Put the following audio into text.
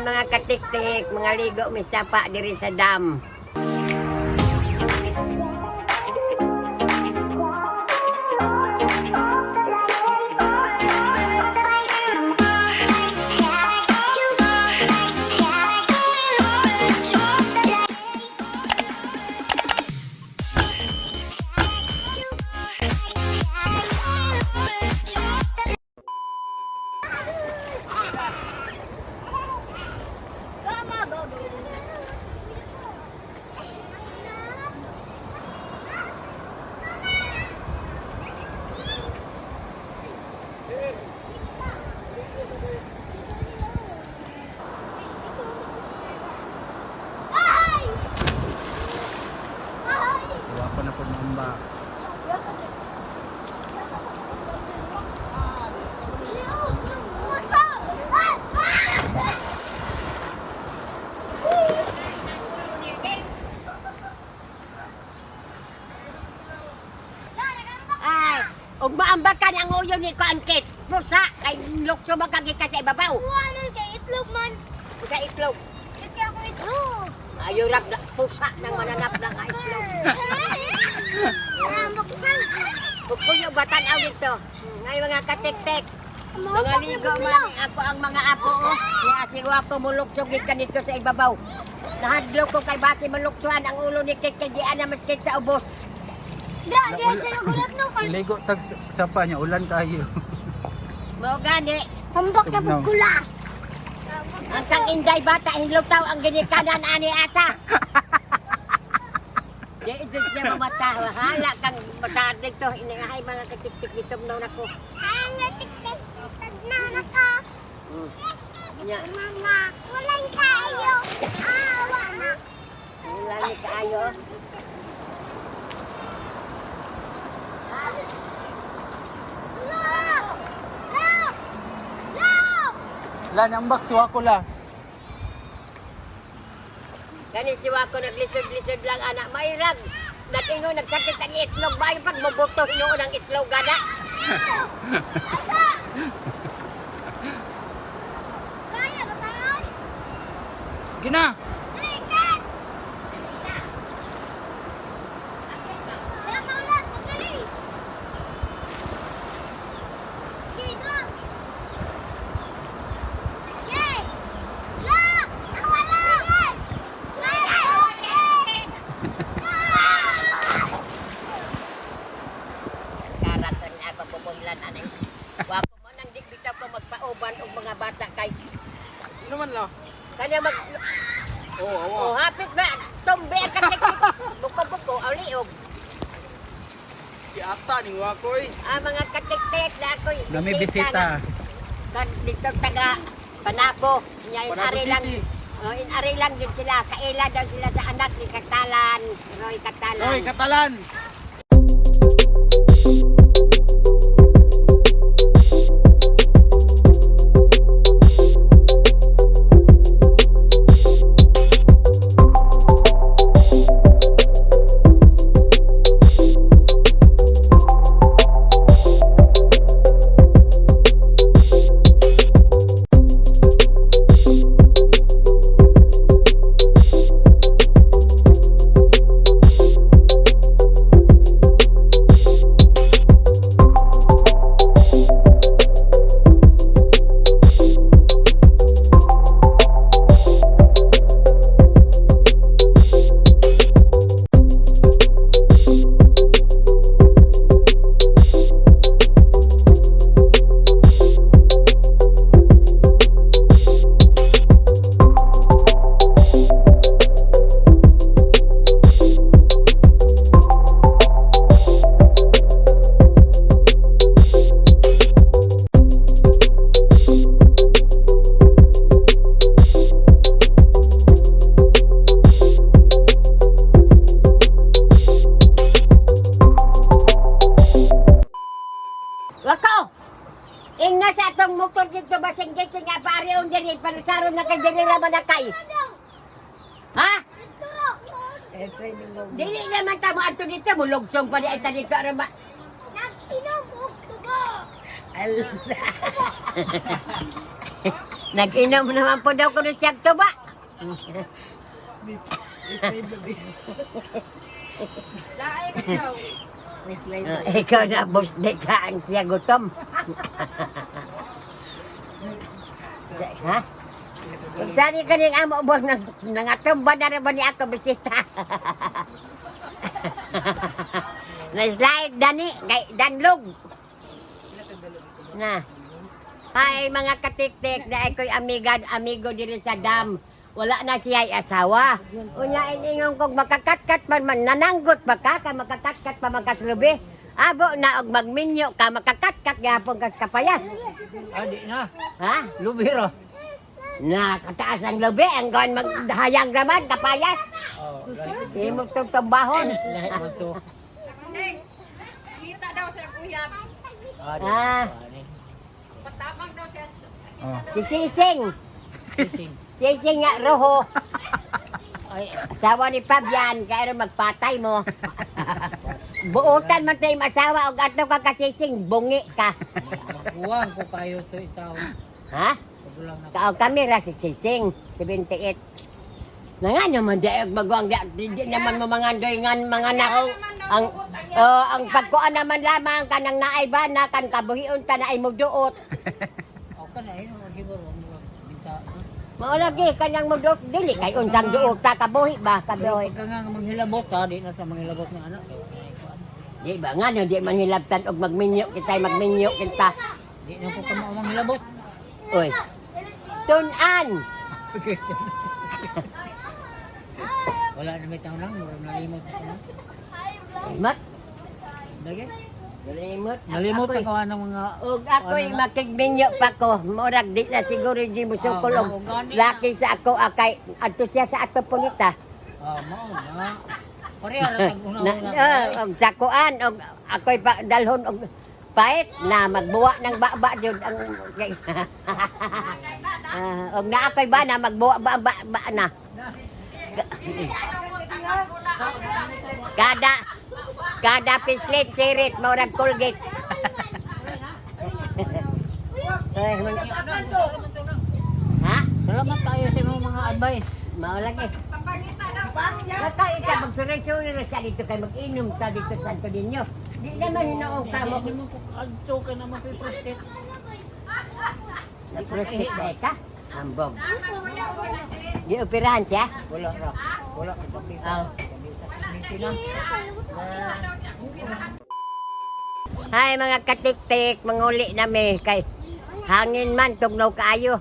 Mga katiktik, mga ligo mi sapa diri sa dam. Siwa ko na po mamba. Ay, ug maambakan ang uyo ni Kuan Kit. Pusa kay lukso man kag gikan sa ibabaw. Itlog man. Sa itlog. Kaya ako itlog. Ayo rag na pusa nang mananap na nga itlog. Buksan. Kukuyo batan aw dito. Ngay mga katiktik. Mga ligo man ako ang mga apo oh. Niya siwa ko mulukso gikan dito sa ibabaw. Nahadlok ko kay base maluksuan ang ulo ni Kit kay di ana maskit sa ubos. Dra, dra sa nagulat no kay. Ligo tag sapa niya, ulan kayo. Mao gani Hambak na pagkulas. ang kang inday bata hinlutaw ang ginikanan ani asa. Di ito siya mamata. Hala kang mata dito. Iningahay mga katiktik dito na nako. Ang tik-tik tagna na ka. Nya, Mama, walang kayo. Awa na. wala ni kaayo. La! La! La! La, nambak, siwa ko la. Gani siwa ko naglisod-lisod lang anak. Mayrag. Nag-ingon, nagsakit ang itlog. Bayo pag mubuto hinuon ang itlog gana. Asa! Kaya ba tayo? Gina! Dali, Kat! Tara, maulat! Magdali! Sige, drop! Yay! La! Nawala! Wala! Karaton ako pupumlan anay. Wapo mo nang di bitaw ko magpauban og mga bata kay Sino man la? kanya mag Oo, oh, oh, hapit ba tumbi ang katiktik. Buko-buko aw liog. Si Ata ni Wakoy. Ah, mga katiktik na ako'y Nami bisita. Kan dito taga Panabo. Nya in Panabo ari lang. City. Oh, in ari lang din sila. Kaila daw sila sa anak ni Katalan. Roy Katalan. Roy Catalan. Wako! Ingna sa atong motor dito basing gate nga paarion diri panusaron na kay diri ra manakay. Ha? Nagturo! Dili naman ta mo adto dito mulugsong pa di ay ta dito aron ma. Nag-inom og tubo! Nag-inom naman po daw kuno siyang tuba. Ikaw na, boss, di ka ang siya gutom. Ha? Kung saan ka niyang amo, boss, nang, nangatumba na rin ba ni ako bisita? Na-slide dani, kay danlog. Na. Hi mga katiktik, na ako'y amigan, amigo diri sa dam. Wala na siya ay asawa. Unya iningon kong makakatkat man man nananggot pa ka, ka makakatkat pa makaslubi. Abo na og magminyo ka makakatkat gihapon ka sa kapayas. Ah, di na. Ha? Lubiro. Na kataas ang lubi, ang gawin maghayang raman kapayas. Oh, Imong tong tambahon. lahat mo to. Kita daw sa kuyab. Ah, di. Ah, Patabang daw siya. si Sising. Sising. Sising nga roho. Ay, Asawa ni Fabian, kaya ron magpatay mo. Buotan man tayo asawa og ato ka kasising, bungi ka. makuwang ko kayo to itaw. Ha? Pagulang na. Kao kami ra si Sising, 78. Na nga naman di og magwang di, di, di naman mo mga doyngan mga anak. Ang oh, ang pagkuan naman lamang kanang naay ba na kan kabuhion ta naay mo duot. O ka na, eh, siguro. Minta. Mao lagi kanang mo duot dili kay unsang duot ta kabuhi ba kabuhi. Pagka nga manghilabot ha, di na sa manghilabot ng anak. Di ba nga no di man hilabtan og magminyo kita magminyo kita. Di na ko kamo manghilabot. Oy. Tunan. Wala na may taon lang, murag nalimot ako na. Limot. Lagi? Limot. Nalimot ako ng mga Og ako'y makigminyo pa ko. Murag di na siguro di mo sukol og Ah, gani na. laki sa ako akay adto siya sa ato punita. Ah, mao na. Pareha ra tag Na, una-una. og sakuan og ako'y pa, dalhon og pait na magbuwa ng baba jud ang Ah, og na ako'y ba na magbuwa ba, ba, ba na. Kada kada pislit sirit murag Colgate. Ay, ha? Salamat tayo sa imong mga advice. Mao lagi. Pampangita daw. Baka ikaw magsuray-suray ra siya dito kay mag-inom ta dito sa Santo Niño. Di naman hinoong ka mo. Hindi mo ko adto ka na mapiprostate. Naprosit na ka. Ambog. Di operahan siya? Wala ra. Wala ka pa. Oh. Hi mga katiktik, manguli nami kay hangin man tugnaw kaayo.